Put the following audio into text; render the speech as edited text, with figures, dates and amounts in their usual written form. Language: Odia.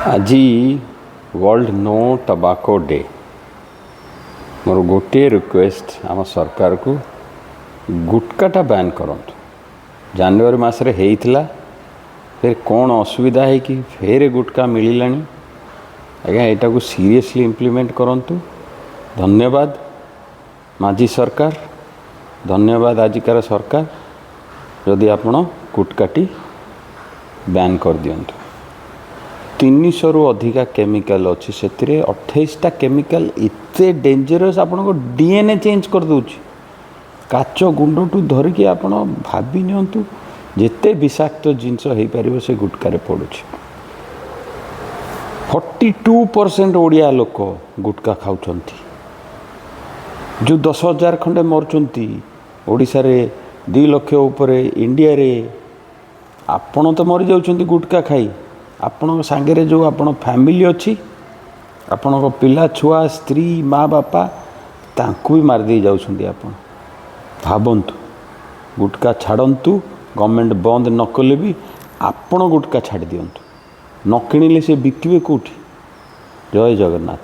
ଆଜି ୱାର୍ଲଡ ନୋ ଟବାକୋ ଡେ। ମୋର ଗୋଟିଏ ରିକ୍ୱେଷ୍ଟ ଆମ ସରକାରକୁ, ଗୁଟକାଟା ବ୍ୟାନ୍ କରନ୍ତୁ। ଜାନୁଆରୀ ମାସରେ ହେଇଥିଲା, ଫେର କ'ଣ ଅସୁବିଧା ହେଇକି ଫେର ଗୁଟକା ମିଳିଲାଣି। ଆଜ୍ଞା, ଏଇଟାକୁ ସିରିୟସଲି ଇମ୍ପ୍ଲିମେଣ୍ଟ କରନ୍ତୁ। ଧନ୍ୟବାଦ ମାଝୀ ସରକାର, ଧନ୍ୟବାଦ ଆଜିକାର ସରକାର, ଯଦି ଆପଣ ଗୁଟକାଟି ବ୍ୟାନ୍ କରିଦିଅନ୍ତୁ। 300ରୁ ଅଧିକା କେମିକାଲ ଅଛି ସେଥିରେ। 28ଟା କେମିକାଲ ଏତେ ଡେଞ୍ଜରସ୍, ଆପଣଙ୍କ ଡିଏନ୍ଏ ଚେଞ୍ଜ କରିଦେଉଛି। କାଚ ଗୁଣ୍ଡଠୁ ଧରିକି ଆପଣ ଭାବି ନିଅନ୍ତୁ, ଯେତେ ବିଷାକ୍ତ ଜିନିଷ ହେଇପାରିବ ସେ ଗୁଟକାରେ ପଡ଼ୁଛି। 42% ଓଡ଼ିଆ ଲୋକ ଗୁଟକା ଖାଉଛନ୍ତି। ଯେଉଁ 10,000 ଖଣ୍ଡେ ମରୁଛନ୍ତି ଓଡ଼ିଶାରେ, 2 ଲକ୍ଷ ଉପରେ ଇଣ୍ଡିଆରେ, ଆପଣ ତ ମରିଯାଉଛନ୍ତି ଗୁଟକା ଖାଇ, ଆପଣଙ୍କ ସାଙ୍ଗରେ ଯେଉଁ ଆପଣ ଫ୍ୟାମିଲି ଅଛି, ଆପଣଙ୍କ ପିଲା ଛୁଆ, ସ୍ତ୍ରୀ, ମା ବାପା, ତାଙ୍କୁ ବି ମାରିଦେଇ ଯାଉଛନ୍ତି। ଆପଣ ଭାବନ୍ତୁ, ଗୁଟକା ଛାଡ଼ନ୍ତୁ। ଗଭର୍ଣ୍ଣମେଣ୍ଟ ବନ୍ଦ ନ କଲେ ବି ଆପଣ ଗୁଟକା ଛାଡ଼ି ଦିଅନ୍ତୁ। ନ କିଣିଲେ ସେ ବିକିବେ କେଉଁଠି? ଜୟ ଜଗନ୍ନାଥ।